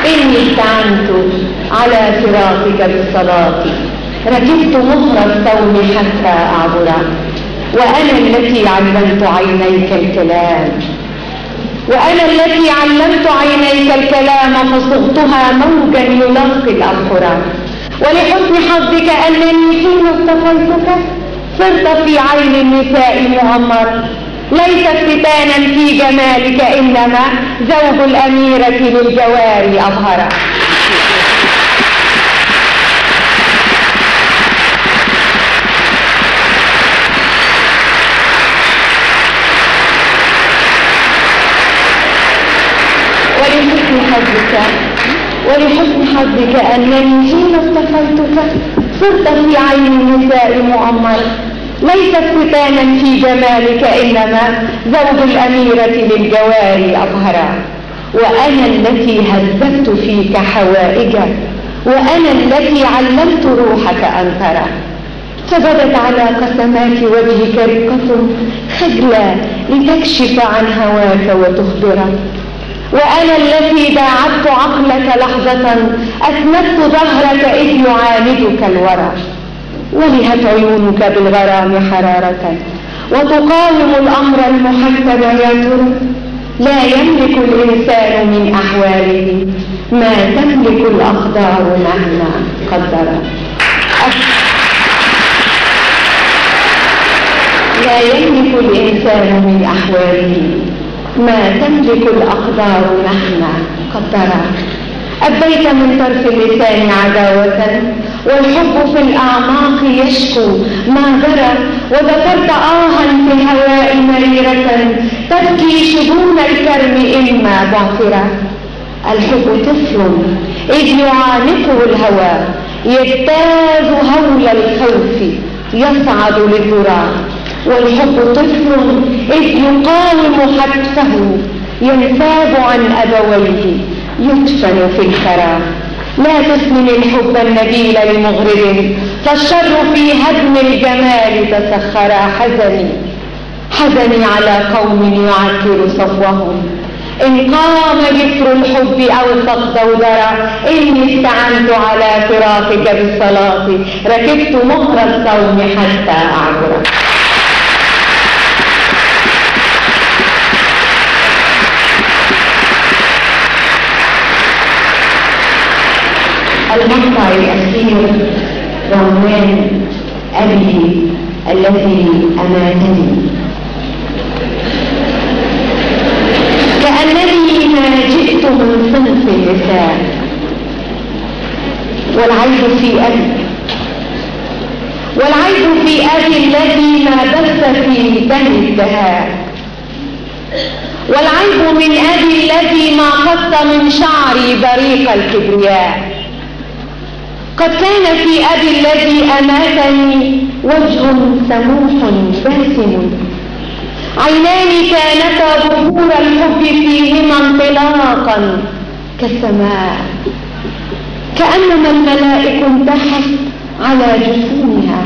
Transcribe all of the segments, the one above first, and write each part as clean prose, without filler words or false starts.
إني استعنت على فراقك بالصلاة، ركبت مهر الصوم حتى أعبره. وأنا التي علمت عينيك الكلام، وأنا التي علمت عينيك الكلام فصغتها موجا يلقي الأبحر. ولحسن حظك أنني حين اصطفيتك صرت في عين النساء مؤمر، ليس افتتانا في جمالك، إنما زوج الأميرة للجواري أظهر. ولحسن حظك أنني حين اصطفيتك صرت في عين النساء مؤمر، ليس افتتانا في جمالك، إنما زوج الأميرة للجواري أظهرا. وأنا التي هذبت فيك حوائجا، وأنا التي علمت روحك أن ترى. فبدت على قسمات وجهك رقة خجلى لتكشف عن هواك وتخبره. وأنا التي داعبت عقلك لحظة، أسندت ظهرك إذ يعاندك الورى. ولهت عيونك بالغرام حرارة، وتقاوم الأمر المحتم يا ترى. لا يملك الإنسان من أحواله ما تملك الأقدار مهما قدرت. لا يملك الإنسان من أحواله ما تملك الأقدار مهما قدرت. أبيت من طرف اللسان عداوة، والحب في الأعماق يشكو ما جرى. وذكرت آها في الهواء مريرة، تبكي شجون الكرم إما بعثرة. الحب طفل إذ يعانقه الهوى، يجتاز هول الخوف يصعد للذرى. والحب طفل إذ يقاوم حتفه، ينساب عن أبويه يدفن في الثرى. لا تسلم الحب النبيل لمغرر، فالشر في هدم الجمال تسخرا. حزني حزني على قوم يعكر صفوهم، إن قام جفر الحب أو الدودرة. إني استعنت على فراقك بالصلاة، ركبت مهر الصوم حتى أعبره. المقطع الأخير بعنوان أبي الذي أماتني. كأنني ما جئت من صنف النساء، والعيب في أبي، والعيب في أبي الذي ما بث في دم الدهاء، والعيب من أبي الذي ما قص من شعري بريق الكبرياء. قد كان في أبي الذي أماتني وجه سموح باسم، عينان كانتا بخور الحب فيهما انطلاقا كالسماء، كأنما الملائك انتحت على جفونها،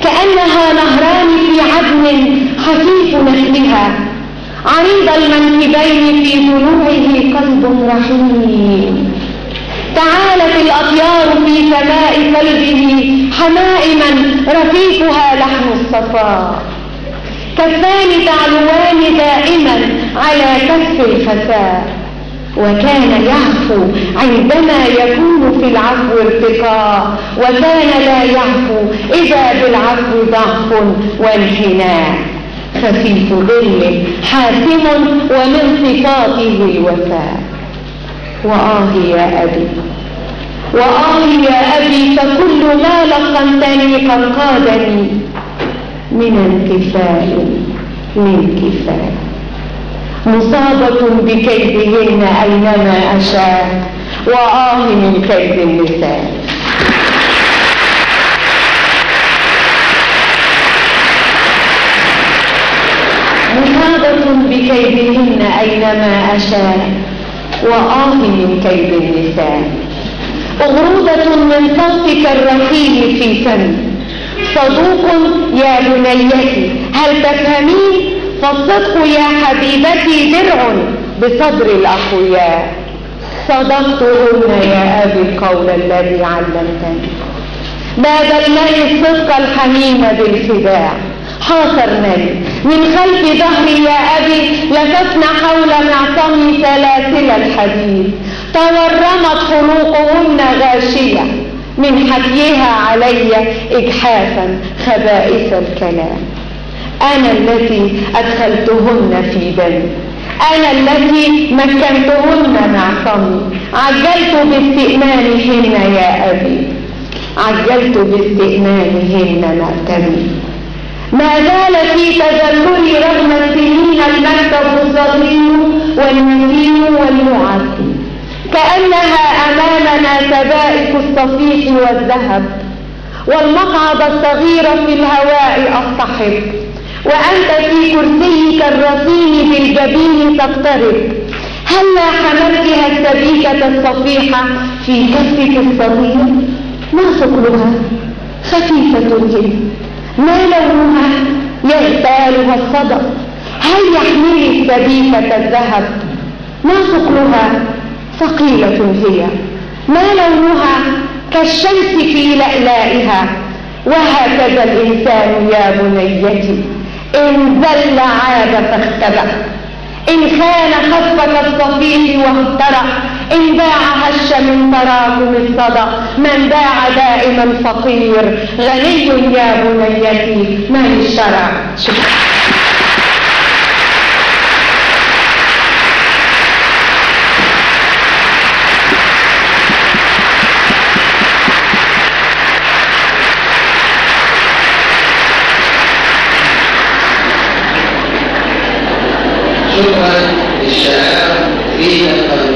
كأنها نهران في عدن خفيف نخلها، عريض المنكبين في ضلوعه قلب رحيم. تعالت الأطيار في سماء قلبه حمائما رفيفها لحم الصفاء، كفان تعلوان دائما على كف الخفاء. وكان يعفو عندما يكون في العفو ارتقاء، وكان لا يعفو إذا بالعفو ضعف وانحناء. خفيف ظل حاسم ومن صفاته الوفاء. وآه يا أبي، وآه يا أبي، فكل ما لقنتني قد قادني من انكفاء لانكفاء. مصابة بكيدهن أينما أشاء، وآه من كيد النساء. مصابة بكيدهن أينما أشاء، وآه من كيد النساء. أغرودة من صوتك الرخيم في فمي، صدوق يا بنيتي هل تفهمين؟ فالصدق يا حبيبتي درع بصدر الأقوياء. صدقتهن يا أبي القول الذي علمتني. بادلني الصدق الحميم بالخداع، حاصرنني من خلف ظهري يا أبي، لففن حول معصمي سلاسل الحديد، تورمت حلوقهن غاشية من حكيها علي إجحافا خبائث الكلام. أنا التي أدخلتهن في دمي، أنا التي مكنتهن معصمي، عجلت باستئمانهن يا أبي، عجلت باستئمانهن مأتمي. ما زال في تذكري رغم السنين المكتب الصغير والمتين والمعد، كأنها أمامنا سبائك الصفيح والذهب، والمقعد الصغير في الهواء أصطحب، وأنت في كرسيك الرصين بالجبين تقترب. هلا حملتها السبيكة الصفيحة في كفك الصغير؟ ما ثقلها؟ خفيفة هي. ما لونها؟ يغتالها الصدف. هل يحمل السبيكة الذهب؟ ما ثقلها؟ ثقيلة هي. ما لونها؟ كالشمس في لألائها. وهكذا الإنسان يا بنيتي، إن ذل عاد فاختبأ، إن خان خفة الصفيح واهترأ، إن باع هش من تراكم الصدى. من باع دائما فقير غني يا بنيتي من اشترى. شكرا. شكرا للشاعرة ريتا.